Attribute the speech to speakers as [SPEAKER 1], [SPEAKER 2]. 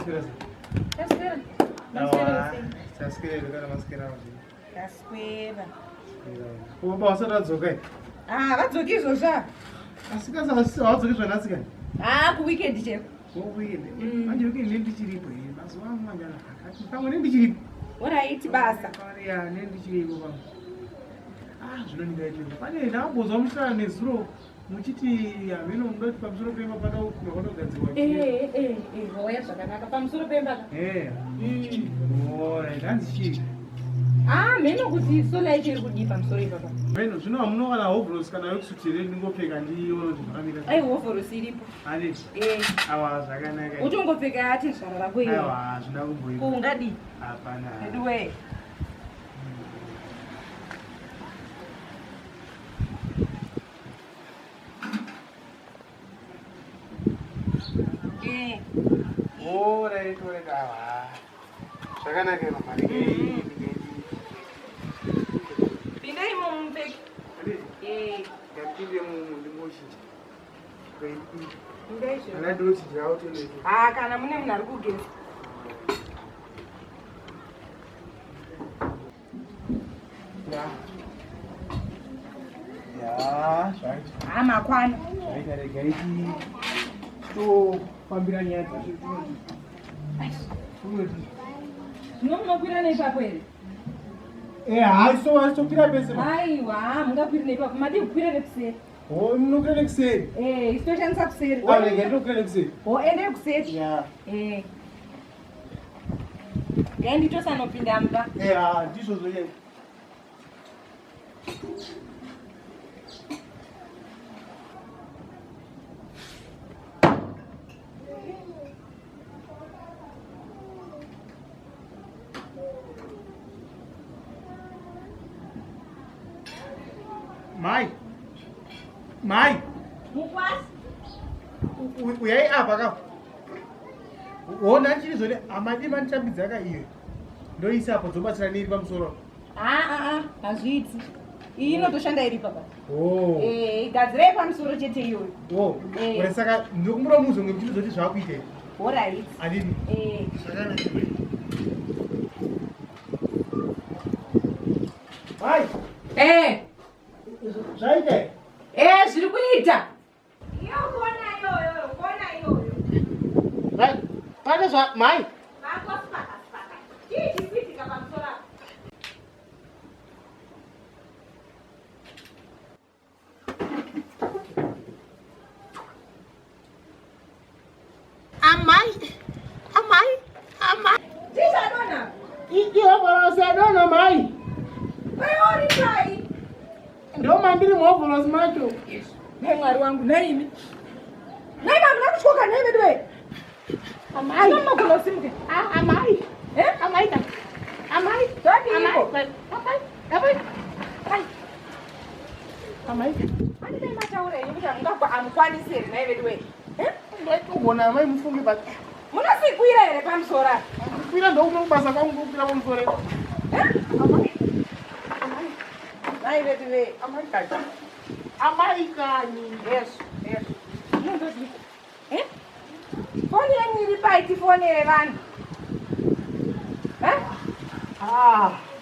[SPEAKER 1] Maswera sei?
[SPEAKER 2] Taswera. Maswera sei?
[SPEAKER 1] Taswera kana maswera sei?
[SPEAKER 2] Taswera.
[SPEAKER 1] Ko baba vasati vadzoka here?
[SPEAKER 2] Ah, vadzoki izvozvo.
[SPEAKER 1] Asi kasi havadzoki zvanhasi kani?
[SPEAKER 2] Ah, ku weekend cheko.
[SPEAKER 1] Ku weekend. Manje weekend ne ndichiripo here? Mazuva angu manje akati pamwe ne ndichiripo.
[SPEAKER 2] Alright basa.
[SPEAKER 1] Ya, ne ndichiripo pamwe. Ah, zvino ndingaite. Pane ndakambozwa muchitaura nezuro muchiti hameno muda kuti pamusoro pemba pada makatogadzirwa
[SPEAKER 2] eh, eh, eh, wauya zvakanaka pamusoro pemba ka
[SPEAKER 1] alright hanzi chii
[SPEAKER 2] ah mheno kuti sola yacho iri kudii pamusoro ipapa
[SPEAKER 1] mheno zvino hamuno kana hovros kana yokusuti here ndingopfeka ndiona kuti zvakamira
[SPEAKER 2] ai hovros iripo
[SPEAKER 1] handiti awa zvakanaka
[SPEAKER 2] utongopfeka yati zvara rako iyo
[SPEAKER 1] aiwa hazvina kumboipa
[SPEAKER 2] ungadii
[SPEAKER 1] hapana
[SPEAKER 2] anyway
[SPEAKER 1] Alright, alright, awa. Zvakanaka ino mari.
[SPEAKER 2] Pindai imomo mupfeke.
[SPEAKER 1] Eh. Ngapinde mumu ndingochinja.
[SPEAKER 2] Pindai zve.
[SPEAKER 1] Ana ndochinja auto.
[SPEAKER 2] Ah, kana mune munhu ari kugeza. Makwana.
[SPEAKER 1] Zvaita regai tofambira nyaya dzacho tinoti.
[SPEAKER 2] Zvino munokwira neipapo here?
[SPEAKER 1] Eh, hayi so asitokwira pese.
[SPEAKER 2] Aiwa, mungakwiri neipapo. Madii kukwira nekuseri.
[SPEAKER 1] Oh, munokwira nekuseri.
[SPEAKER 2] Eh, isu toshandisa kuseri.
[SPEAKER 1] Oh, regai ndinokwira nekuseri.
[SPEAKER 2] Oh, endei kuseri.
[SPEAKER 1] Yeah.
[SPEAKER 2] Eh. Ngai nditosanopinda mumba.
[SPEAKER 1] Eh, ah, ndizvo zvoye. Mai. Mai.
[SPEAKER 2] Mukwasi.
[SPEAKER 1] Uyai apa ka. Hona chiri zvone amadi manditambidza ka iyo. Ndoisa apo dzobatsira niri pamusoro.
[SPEAKER 2] Ah ah ah, hazviiti. Iyi inotoshanda iri papa.
[SPEAKER 1] Oh.
[SPEAKER 2] Eh, gadzirei pamusoro chete iyoyo.
[SPEAKER 1] Oh.
[SPEAKER 2] Eh.
[SPEAKER 1] Ora saka ndokumbura muzonge muchitozoti zvakuita.
[SPEAKER 2] Alright.
[SPEAKER 1] Adini?
[SPEAKER 2] Eh.
[SPEAKER 1] Zvakanaka. Mai.
[SPEAKER 2] Eh.
[SPEAKER 1] Zvaita.
[SPEAKER 2] Eh, zviri kuita. Iyo kona iyoyo, kona iyoyo.
[SPEAKER 1] Mai, pane zva mai.
[SPEAKER 2] Vako spaka spaka. Chii chiri kuitika pamusoro apa?
[SPEAKER 1] Amai. Amai. Amai.
[SPEAKER 2] Chii chadonha?
[SPEAKER 1] Ihovhorosi yadonha mai.
[SPEAKER 2] Kweuri uri pai?
[SPEAKER 1] Ndo mandiri muhovhorosi macho.
[SPEAKER 2] Nhai Mwari wangu, nhai imi. Nhai vanhu vari kutyoka nhai vedu vee.
[SPEAKER 1] Amai.
[SPEAKER 2] Zvino munogona kusimuka.
[SPEAKER 1] Ah, amai.
[SPEAKER 2] Eh?
[SPEAKER 1] Amai ka. Amai.
[SPEAKER 2] Zvadiiko?
[SPEAKER 1] Amai. Amai. Amai. Amai. Amai.
[SPEAKER 2] Handidai mataura henyu kuti hamukwanisi here nhai vedu wee. Eh?
[SPEAKER 1] Ndaitogona amai mufunge but
[SPEAKER 2] Munosikwira here pamusoro apa?
[SPEAKER 1] Kukwira ndokumwe kubasa kwangu kukwira pamusoro.
[SPEAKER 2] Eh?
[SPEAKER 1] Amai. Amai.
[SPEAKER 2] Nhai vedu wee.
[SPEAKER 1] Amai kani. Amai kani.
[SPEAKER 2] Yes, yes. Munondodii? Eh? Foni yenyu iri pai tifonere vanhu. Eh?
[SPEAKER 1] Ah.